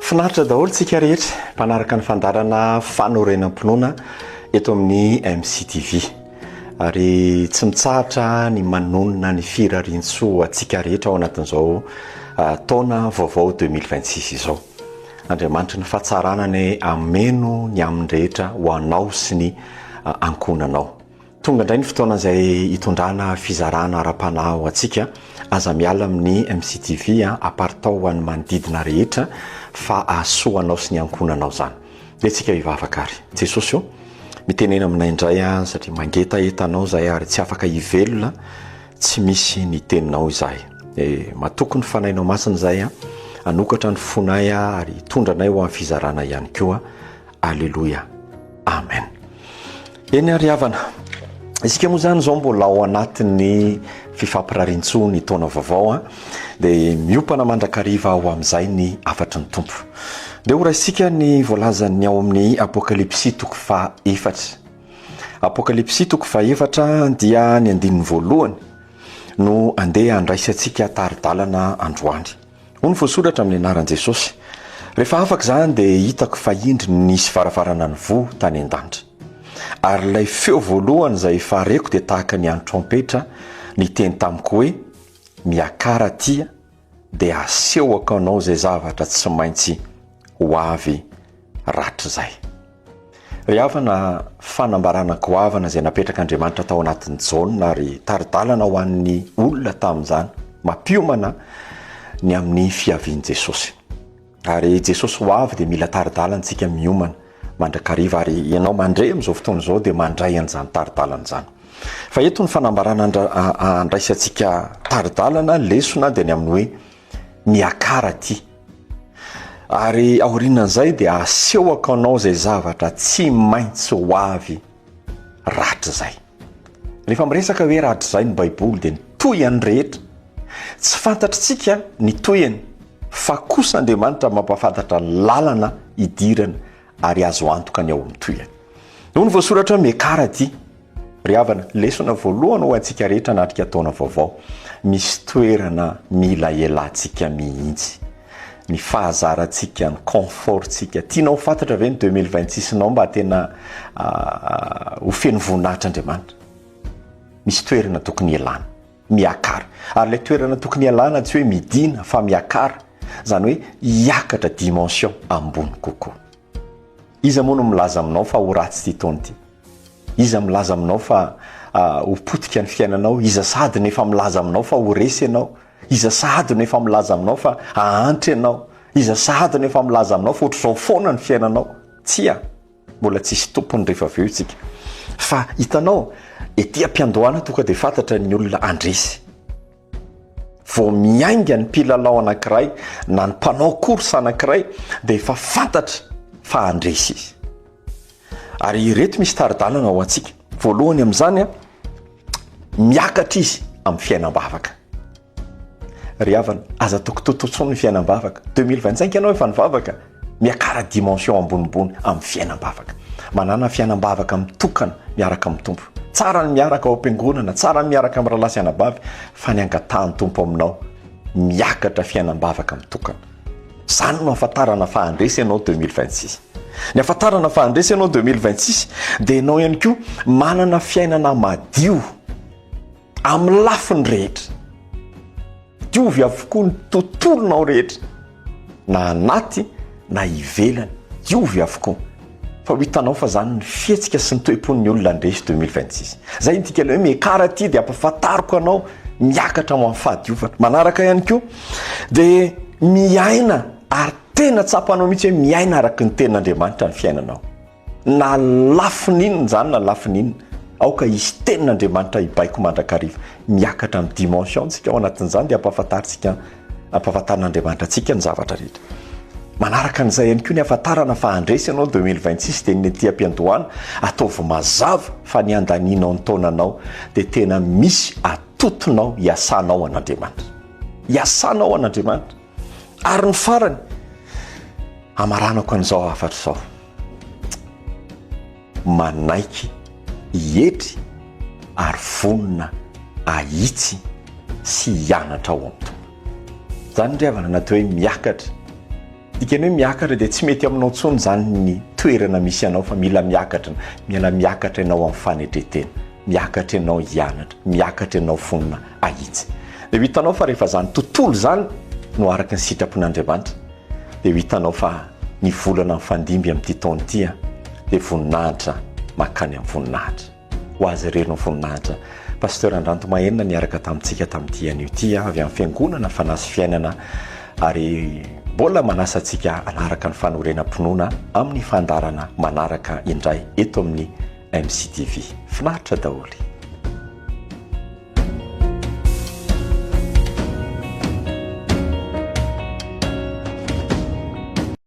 Finaritra daholo tsika rehetra mpanaraka ny fandaharana fanorenam-pinoana eto amin'ny MCTV. Ary tsy mitsahatra ny manonona ny firariantsoa ho antsika rehetra ao anatin'izao taona vaovao 2026 izao. Andriamanitry ny fahatsarana anie hameno ny aminy rehetra ho anao sy ny ankohonanao. Tonga indray ny fotoana izay hitondrana fizarana ara-panahy ho antsika. Aza miala amin'ny MCTV, aparitao ho an'ny manodidina rehetra fa hahasoa anao sy ny ankohonanao izany. Ndeha tsika hivavaka ary. Jesosy ô, mitenena aminay indray satria mangetaheta anao izahay ary tsy afaka hivelona tsy misy ny teninao izahay. E, matoky ny fanahinao masina izahay, hanokatra ny fonay ary hitondra anay ho amin'ny fizarana ihany koa. Aleloia. Amen. Eny ary havana, isika moa izany izao mbola ao anatin'ny fifampirarintsoa ny taona vaovao a, dia miompana mandrakariva ho amin'izay ny hafatry ny Tompo. Dia ho raisika ny voalazan'ny ao amin'ny Apokalypsy toko fahaefatra. Apokalypsy toko fahaefatra dia ny andininy voalohany no andeha handraisantsika tari-dalana androany. Hoy ny voasoratra amin'ny anaran'i Jesosy, Rehefa afaka izany dia hitako fa indro nisy varavarana nivoha tany an-danitra. Ary ilay feo voalohany izay efa reko dia tahaka ny an'ny trompetra niteny tamiko hoe, Miakara aty dia asehoko anao izay zavatra tsy maintsy ho avy rahatrizay. Ry havana, fanambarana goavana izay napetrak'Andriamanitra tao anatin'i Jaona ary tari-dalana ho an'ny olona tamin'izany, mampiomana ny amin'ny fiavian'i Jesosy. Ary Jesosy ho avy dia mila tari-dalana isika miomana mandrakariva ary ianao mandre amin'izao fotoana izao dia mandray an'izany tari-dalana izany. Fa eto ny fanambarana andraisantsika tari-dalana, lesona dia ny amin'ny hoe miakara aty. Ary aorianan'izay dia asehoko anao izay zavatra tsy maintsy ho avy rahatrizay. Rehefa miresaka hoe rahatrizay ny Baiboly dia ny tohiny rehetra. Tsy fantatritsika ny tohiny fa kosa Andriamanitra mampahafantatra lalana hidirana ary azo antoka ny ao amin'ny tohiny. Hoy ny voasoratra hoe miakara aty. Ry havana, lesona voalohany ho antsika rehetra hanatrika taona vaovao, misy toerana mila elantsika mihitsy. Ny fahazarantsika, ny confort-tsika. Tianao ho fantatra ve ny 2026 nao mba tena ho feno voninahitra Andriamanitra? Misy toerana tokony hialana. Miakara. Ary ilay toerana tokony hialana tsy hoe midina fa miakara. Izany hoe hiakatra dimension ambony kokoa. Iza moa no milaza aminao fa ho ratsy ity taona ity? Iza milaza aminao fa ho potika ny fiainanao? Iza sahady no efa milaza aminao fa ho resy ianao? Iza sahady no efa milaza aminao fa hahantra ianao? Iza sahady no efa milaza aminao fa ohatr'izao foana ny fiainanao? Tsia, mbola tsisy tompony rehefa avy eo isika. Fa hitanao, ety am-piandohana tonga dia fantatra ny olona handresy. Vao miainga ny mpilalao anankiray na ny mpanao course anankiray dia efa fantatra fa handresy izy. Ary ireto misy tari-dalana ho antsika. Voalohany amin'izany, miakatra izy amin'ny fiainam-bavaka. Ry havana, aza tokitoto intsony ny fiainam-bavaka. 2025 ianao efa nivavaka, miakara dimension ambonimbony amin'ny fiainam-bavaka. Manàna fiainam-bavaka mitokana miaraka amin'ny Tompo. Tsara ny miaraka ao am-piangonana, tsara ny miaraka amin'ny rahalahy sy anabavy, fa ny angatahan'ny Tompo aminao, miakatra fiainam-bavaka mitokana. Izany no ahafantarana fa handresy ianao 2026. Ny ahafantarana fa handresy ianao 2026 dia ianao ihany koa manana fiainana madio amin'ny lafiny rehetra. Diovy avokoa ny tontolonao rehetra, na anaty na ivelany, diovy avokoa. Fa ho hitanao fa zany ny fihetsika sy ny toe-pon'ny olona handresy 2026. Zay ny dikan'ilay hoe miakara aty dia ampahafantariko anao miakatra ho amin'ny fahadiovana. Manaraka ihany koa dia miaina ary tena tsapanao mihitsy hoe miaina araka ny tenin'Andriamanitra ny fiainanao. Na lafiny inona izany na lafiny inona, aoka hisy tenin'Andriamanitra hibaiko mandrakariva. Miakatra amin'ny dimension tsika ao anatin'izany dia ampahafantarintsika ampahafantarin'Andriamanitra antsika ny zavatra rehetra. Manaraka an'izay ihany koa ny hafantarana fa handresy ianao 2026 dia ny aty am-piandohana ataovy mazava fa ny handanianao ny taonanao dia tena misy atotonao hiasanao an'Andriamanitra. Hiasanao an'Andriamanitra. Ary ny farany, hamaranako an'izao hafatra izao. Manaiky hietry ary vonona ahitsy sy hianatra ao amin'ny Tompo. Izany ry havana natao hoe miakatra. Dikany hoe miakatra dia tsy mety aminao intsony izany ny toerana misy anao fa mila miakatra, mila miakatra ianao amin'ny fanetren-tena, miakatra ianao hianatra, miakatra ianao vonona hahitsy. Dia ho hitanao fa rehefa izany tontolo izany no araka ny sitrapon'Andriamanitra dia ho hitanao fa ny volana mifandimby amin'ity taona ity dia voninahitra mankany amin'ny voninahitra. Ho azy irery ny voninahitra. Pasteur Andranto Mahenina niaraka tamintsika tamin'ity anio ity avy amin'ny Fiangonana Fanahy sy Fiainana ary mbola manasa antsika hanaraka ny fanorenam-pinoana amin'ny fandaharana manaraka indray eto amin'ny MCTV. Finaritra daholo.